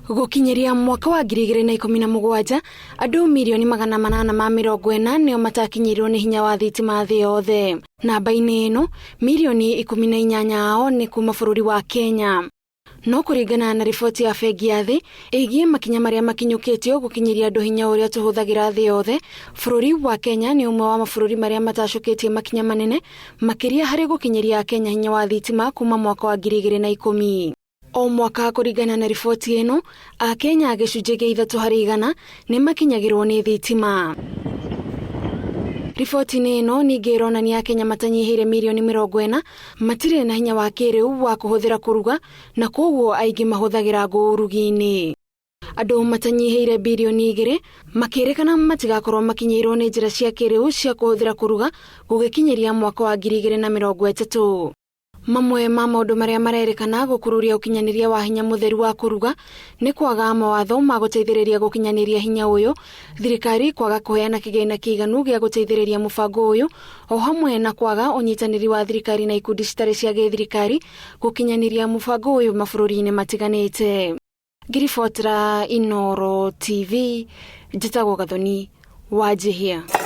Gũkinyĩria mwaka wa 2017, andũ 840,000,000 nĩo matakinyĩirwo nĩ hinya wa thitima thĩ yothe. Namba-inĩ ĩno, 18 mirioni ao nĩ kuma bũrũri wa Kenya. No kũringana na riboti ya Bengi ya Thĩ ĩgiĩ makinya marĩa makinyũkĩtio gũkinyĩria andũ hinya ũrĩa tũhũthagĩra thĩ yothe, bũrũri wa Kenya nĩ ũmwe wa mabũrũri marĩa matacũkĩtie makinya manene makĩria harĩ gũkinyĩria Akenya hinya wa thitima kuma mwaka wa 2010. O mwaka kũringana na riboti ĩno, Akenya 3% nĩ makinyagĩrwo nĩ thitima. Riboti-inĩ ĩno ningĩ ĩronania Akenya matanyihĩire 40 mirioni matirĩ na hinya wa kĩrĩu wa kũhũthĩra kũruga na koguo aingĩ mahũthagĩra ngũ ũrugi-inĩ. Andũ matanyihĩire 2 birioni makĩrĩkana matigakorwo makinyĩirwo nĩ njĩra cia kĩrĩu cia kũhũthĩra kũruga gũgĩkinyĩria mwaka wa 2030. Mamwe ma maũndũ marĩa marerĩkana gũkururia ũkinyanĩria wa hinya mũtheru wa kũruga nĩ kwaga mawatho ma gũteithĩrĩria gũkinyanĩria hinya ũyũ, thirikari kwaga kũheana kĩgĩna kĩiganu gĩa gũteithĩrĩria mũbango ũyũ, o hamwe na kwaga ũnyitanĩri wa thirikari na ikundi citarĩ cia gĩthirikari gũkinyanĩria mũbango ũyũ mabũrũri-inĩ matiganĩte. Ngĩribotera Inooro TV, njĩtagwo Gathoni Wanjihia.